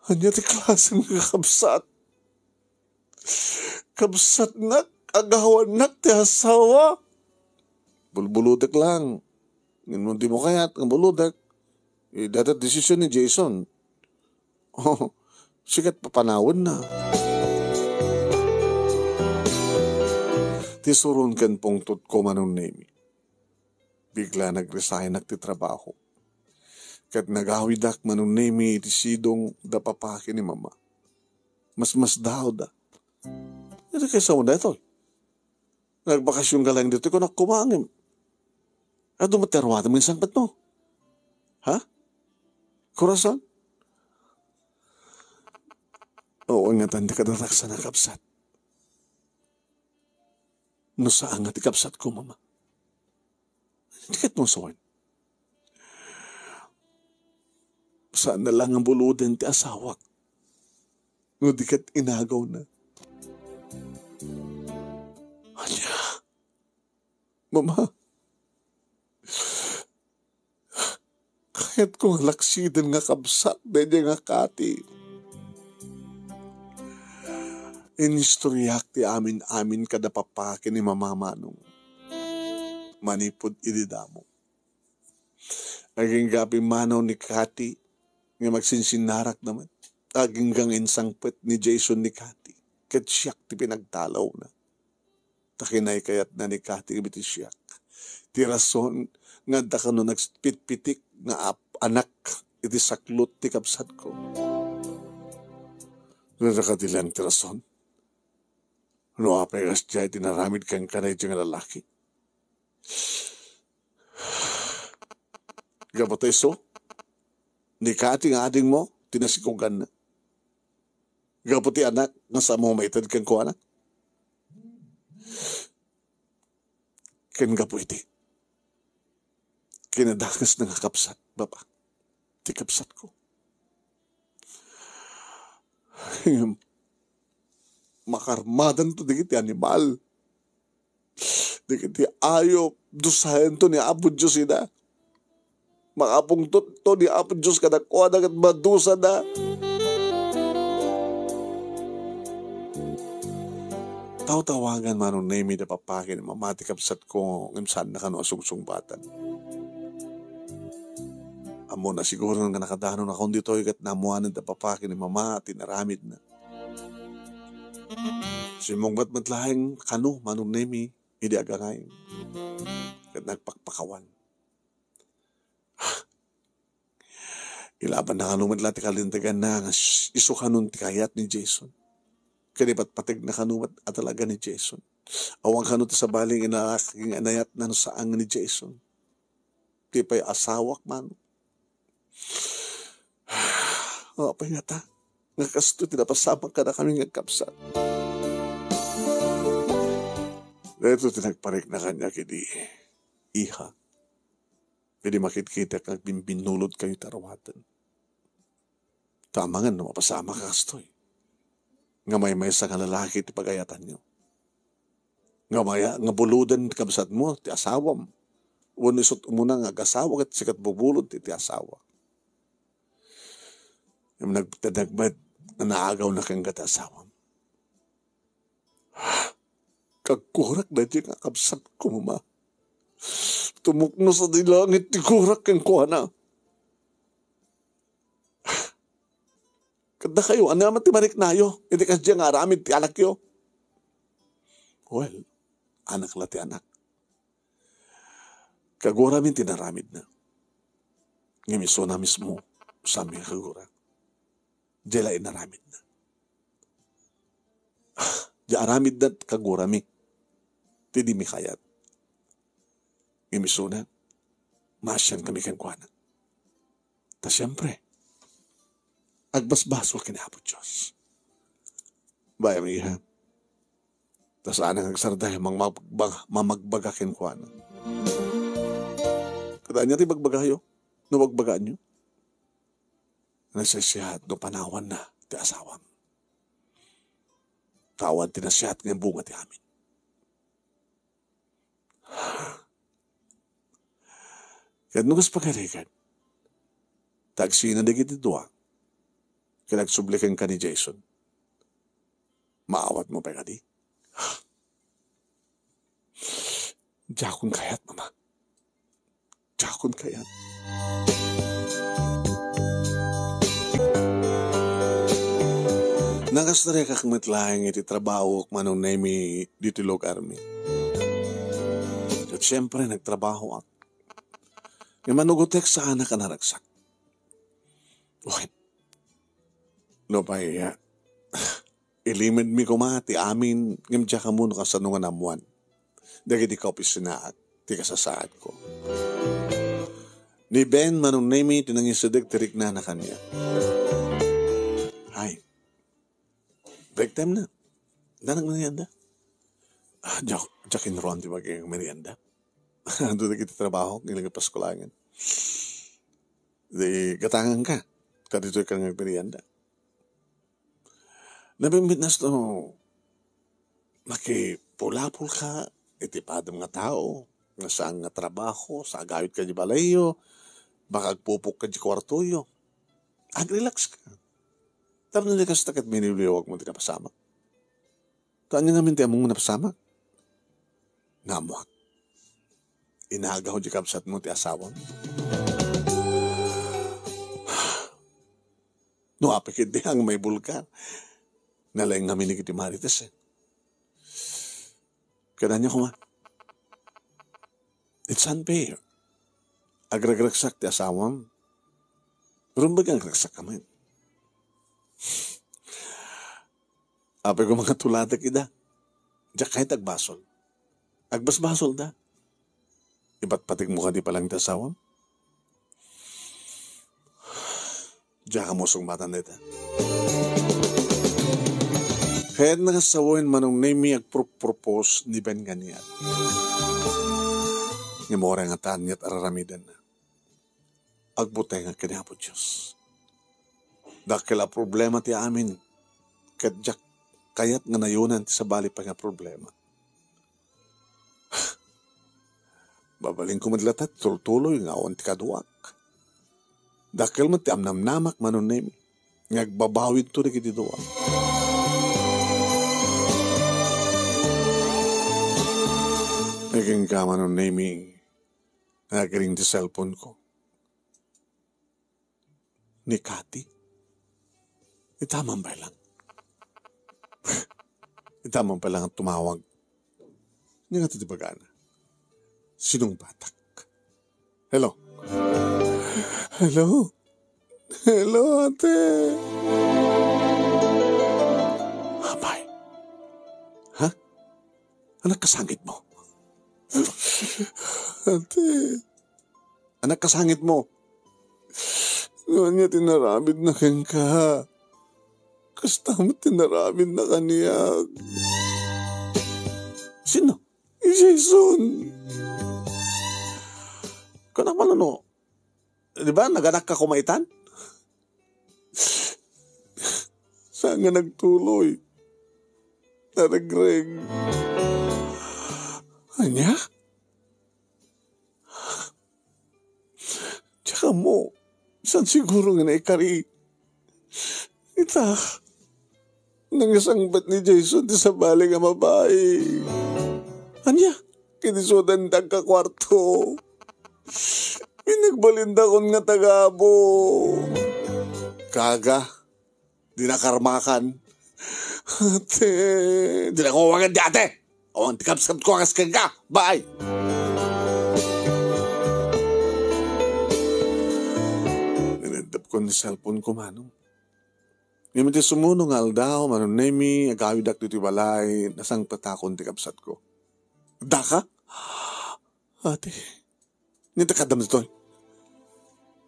Ania ti klasem nga kabsat? Kabsatnak, agawannak ti asawa. Bulbulodek lang. Ngem no dimo kayat nga bulodek, eh, dayta ti desisyon ni Jason. Oh, sika ti papanawenna. Ti suron ken pungtotko, Manong Nemi. Bigla nag-resignak ti trabaho. Ket nagawidak, Manong Nemi, iti sidong da papa ken ni mama. Masmasdaawda. Iti kaysa daytoy. Nagbakasyon ka lang ditoy, kunak koma ngem. Adu met ti aruatem nga insangpetmo? Ha? Corazon? Oo, ngatan ti kadaragsan a kabsat. No saan nga ti kabsatko, Mama. Di ket mo saan? Saan na lang nga buloden ti asawak. No di ket inagawna. Ania? Mama, kayatko nga laksiden nga kabsat daydiay nga Kati. Inistoryak ti amin-amin kada papa ken ni Mama Manong manipud idi damo. Agingga pimmanaw ni Kati nga magsinsinnarakna met. Agingga nga insangpet ni Jason ni Kati ket siak ti pinagtalawna. Ta kinaykayatna ni Kati iti siak. Ti rason nga adda kano nagpitpitik nga ap-, anak iti saklot ti kabsatko. Nadakadilan ti rason. No apay kasdiay ti naramid kenka daydiay nga lalaki. Gapu ta isu, ni Kati nga adingmo, ti nasikuganna. Gapu ti anak nga saanmo maited kenkuana. Ken gapu iti kinadakesna nga kabsat, Baba, ti kabsatko. Makarmadanto dagiti animal. Dagiti ayop, dusaento ni Apo Dios ida. Makapungtotto ni Apo Dios kadakuada ket madusada. Tawtawagan Manong Nemi da papa ken ni mama ti kabsatko ngem saanna kano a sungsungbatan. Ammona siguro nga nakadanonakon ditoy ket naammoanen da papa ken ni mama ti inaramidna. Simmungbat met laeng kano Manong Nemi idi agangay ket nagpakpakawan. Ilabanna kano met la ti kalinteganna nga s-, isu kanon ti kayat ni Jason. Ken ipatpategna kano met a talaga ni Jason. Awan kano ti sabali nga inalak-, nga inayatna no saan nga ni Jason. Ti pay asawak man. Apay ngata nga kastoy ti napasamak kadakami nga agkabsat. Daytoy ti nagparikna kaniak idi, iha. Idi makitkitak nga agbimbinulotkayo ti aruaten. Ta amangan no mapasamak a kastoy. Nga maymaysa nga lalaki ti pagayatanyo. Nga maya-, nga buloden ti kabsatmo ti asawam. Wenno isu't umuna nga agasawa ket sika ti bubulod ti, ti asawa. Ngem nagtedek met nga naagawna kenka ti asawam. Kaggurak daytoy nga kabsatko, Mama. Tumukno sadi langit ti gurak kenkuana. Ket dakayo, ania met ti mariknayo iti kasdiay nga aramid ti anakyo? Well, anak la ti anak. Kagurami ti naramidna. Ngem isuna mismo, saan nga kagura. Diay la inaramidna. Diay aramidna ti kagurami ti di mi kayat. Ngem isuna, maasian kami kenkuana. Ta siempre, agbasbasol ken Apo Dios. Bay-am, iha. Ta saan nga agsardeng mamagbaga, mamagbaga kenkuana. Ket ania ti bagbagayo? No bagbagaanyo? Nagsisiat no panawanna ti asawam. Ta awan ti nasiat nga bunga ti amin. Ket no kas pagarigan, ta agsina dagiti dua, ket agsubli kenka ni Jason. Maawatmo pay kadi? Diakon kayat, Mama. Diakon kayat. Nagastariak met laeng iti trabaho, Manong Nemi, ditoy lugarmi. Ket siempre, nagtrabahoak. Nga manugotek saanak a naragsak. Wen, no pay, ah, ilimedmi koma ti amin, ngem diak ammo no kasano nga naammoan dagiti kaopisinaak ti kasasaadko. Ni Ben, Manong Nemi, ti nangisedeg ti riknana kaniak. Hay, Dayta na. Nagmerienda. Ah, diak, diak inruan ti merienda. Adu dagiti trabaho, ngilingi Pasko laengen. Di gatangan ka. Kaditoy ka nga agmerienda. Nabimbitnas no makipulapol ka iti padem nga tao, nga saan nga trabaho, sa agawid ka di balayyo, baka agpupok ka di kuartoyo. Agrelax ka. Tapno di kasta ket miniliwag mo ti napasamak. Kaan nga ngamin ti ammom nga napasamak? Nga ammoak. Inagaw di kabsatmo ti asawam. No, apay ketdi ang may bulgar. Nalaing ngamin iti Marites, eh. Kadanya koma. It's unfair. Agragragsak ti asawam. Rumbag agragragsak ka man. Apay ko mga tulatek ida. Diak kayat agbasol. Agbasbasol da. Ipatpatik mo kadi palang ti asawam? Diak kamo sungmatan dayta. Kayat na nga sawen Manong Nemi agpropropose ni Ben Ganiat. Ni Mora nga tanyat araramidan na. Agbuteng ken ni Apo Dios. Dakkel a problema ti amin, ket diak kayat nga nayonan ti sabali pay nga problema. Babalinko met latta ti tultuloy nga awan ti kaduak. Dakkel met ti amnamnamak, Manong Nemi, nga agbabawidto dagiti dua. Agingga, Manong Nemi, nga agring ti cellphone ko. Ni Kati. Ita man pay lang. Ita man pay lang tumawag. Ania nga ti bagana? Sinong batak? Hello? Hello? Hello, ate. Apay. Ha? Anak kasangit mo? Ate. Anak kasangit mo? No ania ti narabid na kenka? Kasta met ti narabid na kaniak. Sino? Ni Jason. Kuna man no? Di ba, naganak ka kumaitan? Saan nga nagtuloy? Naregreg. Ania? Diak ammo, saan siguro nga naikari? Ita, nangasangpet ni Jason ti sabali nga babai. Ania? Kinisudan dagka kuarto. Pinagbalindakon nga tagabo. Kaga, di nakarmakan. Ate, di na ko awagan di ate. Awan ti kabsat ko a kas kenka. Bye. Inintep ko ni cellphone ko, Manong. Ngem iti sumuno nga aldaw, Manong Nemi, agawidak ditoy balay, nasangpetakon ti kabsat ko. Daka? Ate, ania ti kaadda ditoy?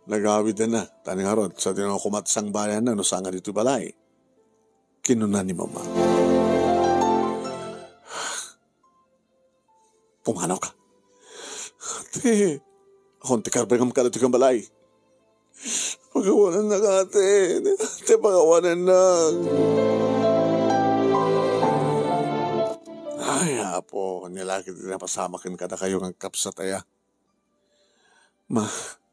Nagawid na, ta ni ngarud, sa dinno kumat sangbayan na, no saan nga ditoy balay. Kinuna ni Mama. Pumanaw ka. Ate, awan ti karbengam kada ti balay. Pagawanan na ka, ate. Ate, pagawanan na. Ay, Apo, ania la ket ti napasamak kadakayo nga agkabsat aya. Ma,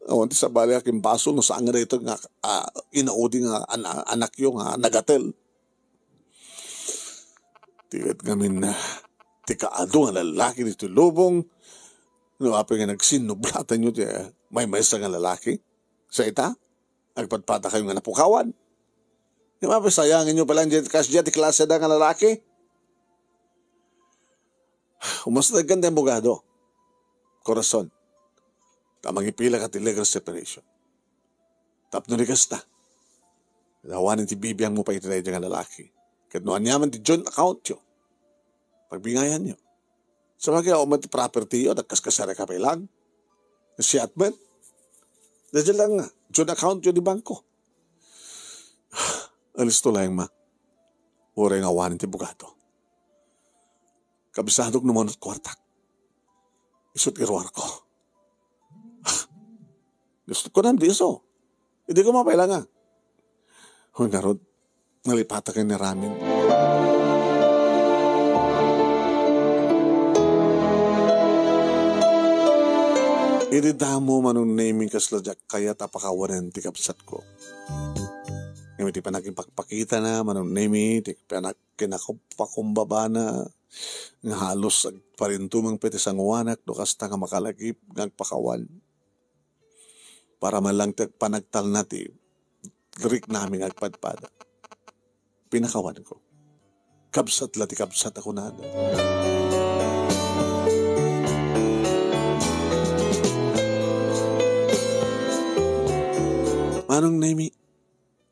awan ti sabali a kimbasol no saan nga daytoy nga, ah, inaudi nga ana-, anakyo nga nagatel. Ti ket ngamin, ah, ti kaadu nga lalaki ditoy lubong, no apay nga nagsinnublatan yo ti, ah, maymaysa nga lalaki. Sa ita, agpadpadakayo nga napukawan. Di ba, sayangen yo pay lang diay, kasdiay ti klase da nga lalaki? Umasidegkan ti abogado. Corazon. Ta mangipila ka ti legal separation. Tapno di kasta, awanen ti bibiangmo pay iti daydiay nga lalaki. Ket no aniaman ti joint account yo, pagbingayan yo. Sabagay, awan met ti property yo, nagkaskasarek ka pay lang. Siak met. Daydiay lang nga, joint account yo di bangko. Alisto laeng, ma. Uray nga awanen ti bugado. Kabsadok no manut kuartak. Isut iruarko. Gusto ko nam di iso. Idi ko mapailanga. Hoy, ngarud, nalipata ken ni ramin. Idi damo, Manong Nemi, kasla diak kayat a pakawanen ti kabsatko. Ngem iti panagipakpakitana, Manong Nemi, ti panag-, kinakuppakumbabana, nga halos agparintumeng pay ti sangoanak no kasta nga makalagip nga agpakawan. Para man lang ti agpanagtalna ti riknami nga agpadpada. Pinakawanko. Kabsat la ti kabsat a kunada. Manong Nemi,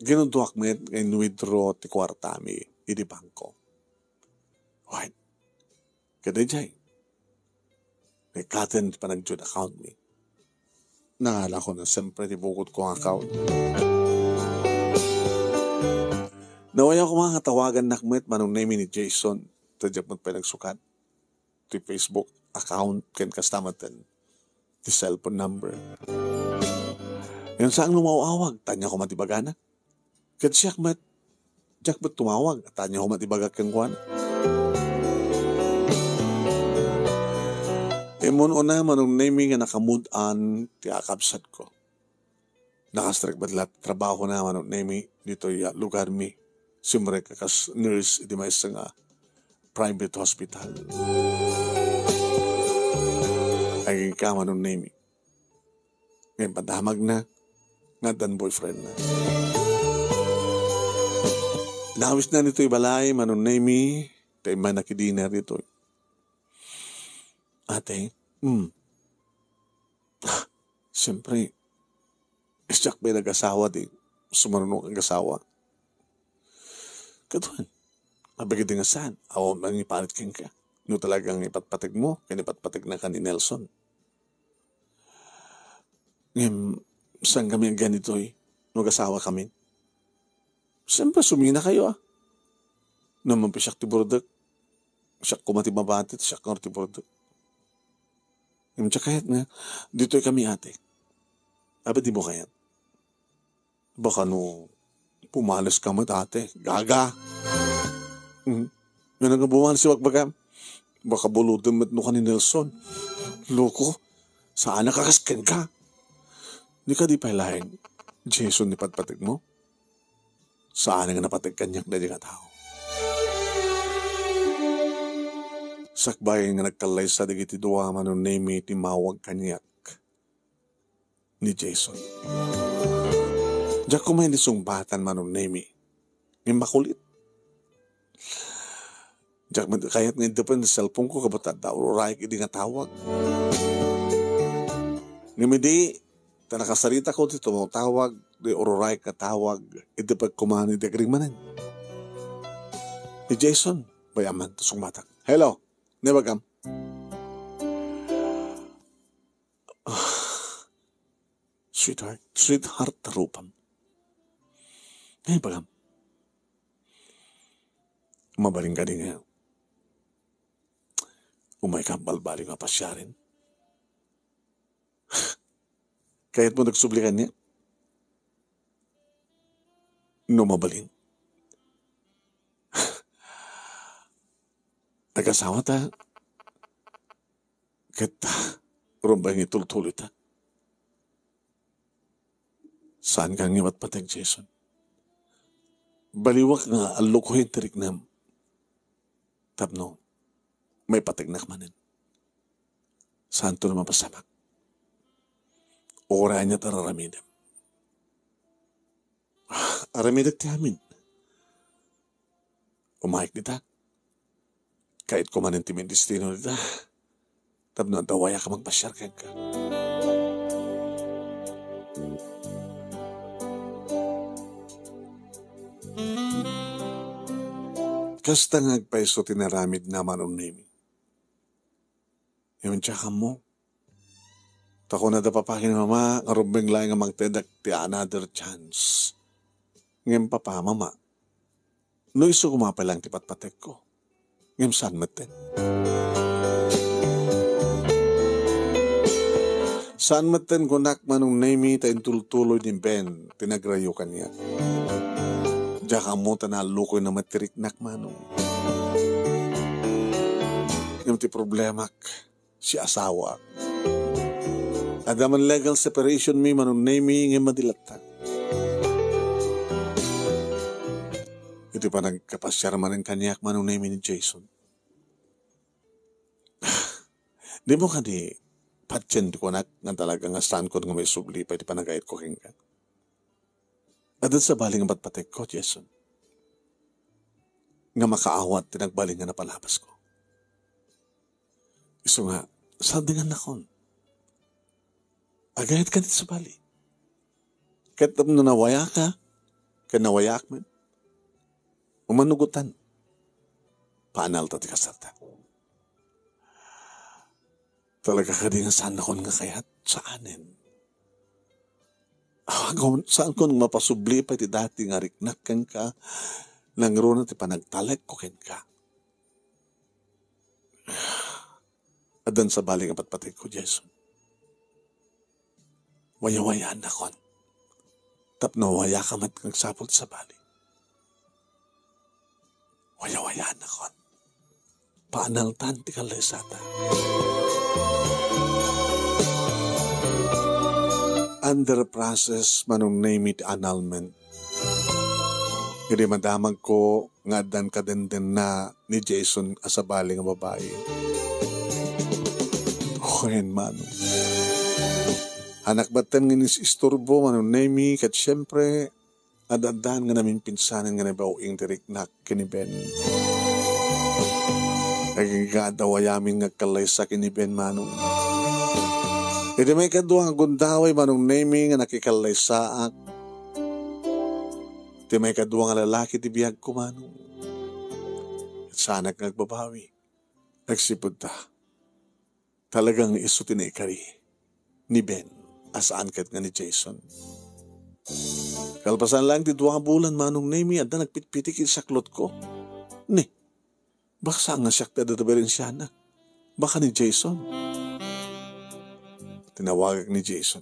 ginundoak met nga in-withdraw ti kuartami idi bangko. Wen, kadaydiay, nagkaten ti panagjoint account mi. Nangalako na siyempre ti bukod ko nga account. Nawayaw koma nga tawagannak met, Manong Nemi, ni Jason, ta diak met pay nagsukat ti Facebook account ken kasta met ti cellphone number. Ngem saan no maawag, ta ania koma ti ibagana. Ket siak met, diak met tumawag, ta ania koma ti ibagak kenkuana. Immun-una, Manong Nemi, nga nakamud-an ti kakabsatko. Nakastrek met la ti trabahona, Manong Nemi, ditoy a lugarmi. Simrek a kas nurse iti maysa nga private hospital. Agingga, Manong Nemi. Ngem padamagna nga addan boyfriendna. Nawisna ditoy balay, Manong Nemi, ta immanna ti dinner ditoy. Ate, hmm. Siyempre, siak pay nagasawa ti sumaruno nga agasawa. Kaduan, abagadi nga saan, awan mangiparit kenka. No talagang ipatpategmo, ken ipatpategnaka ni Nelson. Ngem, saan kami agyan ditoy, no agasawa kami? Siyempre, suminakayo, ah. Naman pa siak ti burdek. Siak koma ti mabati, siak nga ti burdek. Ngem, diak kayat nga, ditoy kami, ate. Abagadi mo kayat? Baka no, pumalis ka met, ate. Gaga! Hmm. Ngem nga bumalis ti bagbagam. Baka bulutem met no ka ni Nelson. Loko, saan a kakas kenka. Di kadi pay laeng Jason ti patpategmo? Saan nga napateg kaniak daydi nga tao. Sakbay nga nagkallaysa dagiti dua, Manong Nemi, timmawag kaniak ni Jason. Diak koma idi sungbatan, Manong Nemi. Ngem makulit. Diak met kayat nga iddepen ti cellphone ko, ket adda ururayak idi nga tawag. Ngem idi, ta nakasaritak ti tumatawag, ti ururayak nga tawag, iddepek koma idi agrimanen. Ni Jason, bay-am man ti sungbatak. Hello, ania ibagam? Ah, sweetheart, sweetheart, ta rupam. Ania ibagam? Mabalin kadi nga umayka balbaliw nga pasiaren? Kayatmo nga agsubli kaniak? No mabalin. Agasawata. Ket, rumbeng nga itultuloyta. Saanka nga ipatpateg, Jason. Baliwak nga allokoyen ti riknam. Tapno maipategnak manen. Saanto a mapasamak. Uray ania ti ar-aramidem. Aramidek ti amin. Umayek dita. Kayatko manen ti mindestino dita. Tapno adda wayak a magpasiar kenka. Kasta nga agpayso ti inaramidna, Manong Nemi. Ngem diak ammo. Ta kunada papa ken mama nga rumbeng laeng nga mangtedak ti another chance. Ngem papa, mama, No isu koma pay laeng ti patpatekko. Ngem saan metten. Saan metten kunak, Manong Nemy, ta intultuloy ni Ben ti nagrayo kaniak. Diak ammo ta naallukoyna met ti riknak, Manong. Ngem ti problemak, si asawa. Adda man legal separation mi, Manong Nemy, ngem madi latta. Iti panagkapasiar manen kaniak, Manong Nemy, ni Jason. Dimo kadi patien ti kunak nga talaga nga saankon nga maisubli pay ti panagayatko kenka? Adda sabali nga patpatekko, Jason, nga makaawat ti nagbalin nga napalabasko. Isu nga, sardengannakon. Agayat kadi ti sabali. Ket tapno nawayaka, ket nawayaak met, umanugotan. Paanalta ti kasarta. Talaga kadi nga saannakon nga kayat? Saanen. Awan, saankon mapasubli pay ti dati nga riknak kenka, nangruna ti panagtalekko kenka. Addan sabali nga patpatekko, Jason. Wayawayaannakon. Tapno wayaka met nga agsapul ti sabali. Wayawayaannakon. Paanaltan ti kallaysata. Under process, Manong Nemy, ti annulment. Idi madamagko nga addan kadendenna ni Jason a sabali nga babai. Wen, Manong. Anak batten nga inis-isturbo, Manong Nemy, ket siempre, ad-addan nga namimpinsanen nga nabaw-ing ti riknak ken ni Ben. Agingga adda wayamin nga agkallaysa ken ni Ben, Manong. Iti maikadua nga gundaway, Manong Nemy, nga nakikallaysaak, ti maikadua nga lalaki ti biagko, Manong. Saanak nga agbabawi. Agsipud ta, talaga nga isu ti naikari ni Ben a saan ket nga ni Jason. Kalpasan laeng ti dua a bulan, Manong Nemy, adda nagpitpitik iti saklotko. Ni, baka saan nga siak ti adda diperensiana? Baka ni Jason? Tinawagak ni Jason.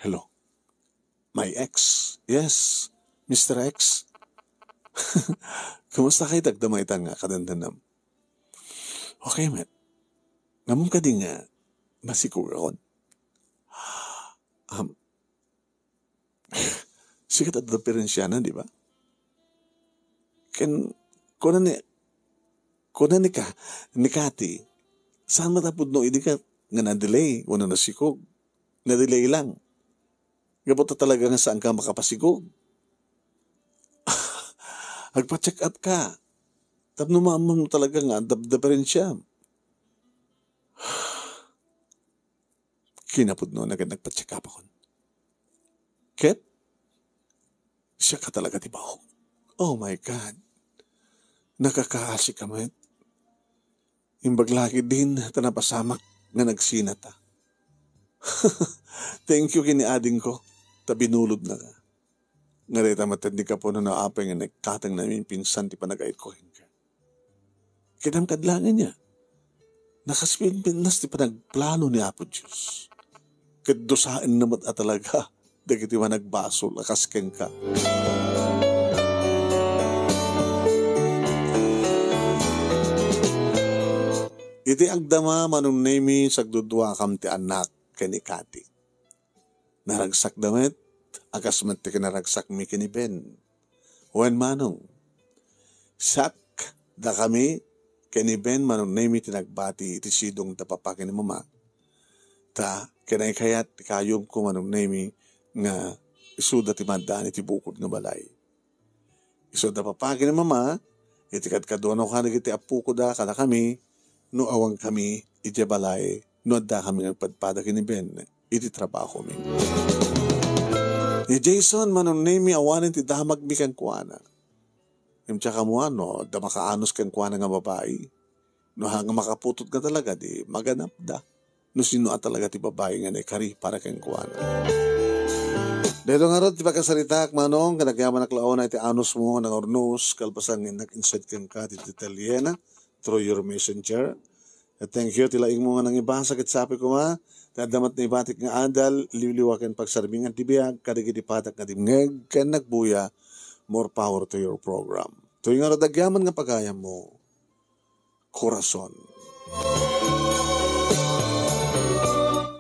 Hello. My ex. Yes, Mister X. Kumusta kay dagdama ita nga kadendennam? Okay met. Ngamon kadi nga masikugakon? Um, sikat adda diperensiana, di ba? Ken, kuna ni, kuna ni ka, ni Kati, saan matapudno idi ka nga na-delay wenno nasikog? Na-delay lang. Gapu ta talaga nga saan ka makapasikog. Agpa-check up ka. Tapno maammo talaga nga adda diperensia. Kinapudno na ket nagpa-check up akon. Ket, siak ka talaga ti baok. Oh my God. Nakakaasi ka met. Imbag la ketdin ta napasamak nga nagsinata. Thank you ken ni adingko, ta binulodnaka. Nga dayta met ti kapuno no apay nga nagkateng namimpinsan ti panagayatko kenka. Ket adda met laeng ania. Nakaspinpintas ti panagplano ni Apo Dios. Ket dusaenna met a talaga dagiti managbasol a kas kenka. Iti agdama, Manong Nemy, sagduduakam ti annak ken ni Kati. Naragsakda met, a kas met ti kinaragsakmi ken ni Ben. Wen, Manong, siak, dakami, ken ni Ben, Manong Nemy, ti nagbati iti sidong da papa ken ni mama. Ta, kinaykayat ti kayumko, Manong Nemy, nga isuda ti maaddaan iti bukod nga balay. Isuda papa ken ni mama, iti kadkaduanakon dagiti appokoda kadakami, no awankami idiay balay, no addakami nga agpadpada ken ni Ben iti trabahomi. Ni Jason, Manong Nemy, awanen ti damagmi kenkuana. Ngem diak ammoan no adda makaanus kenkuana nga babai. No haan nga makaputotna talaga, di maganapda. No sino a talaga ti babai nga naikari para kenkuana. Daytoy ngarud ti pakasaritaak, Manong, ket agyamanak la unay ti anusmo nga nangurnos, kalpasan nga innak inside kenka ti detalye na through your messenger. Ket thank you ti laingmo nga nangibasa ket sapay koma, ti adda met naibatik nga adal, liwliwa ken pagsarmingan ti biag, kadagiti padak nga dimngeg ken nagbuya, more power to your program. Toy ngarud agyaman nga pagayammo, Corazon.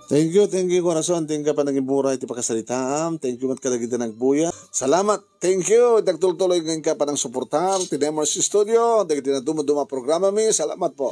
Thank you, thank you, Corazon. Thank you, panangiburay ti pakasaritaam. Thank you, mat kadagiti nagbuya. Salamat. Thank you. Nagtultuloy nga inka panang suportar ti Demers Studio. Dagiti naduma-duma programa mi. Salamat po.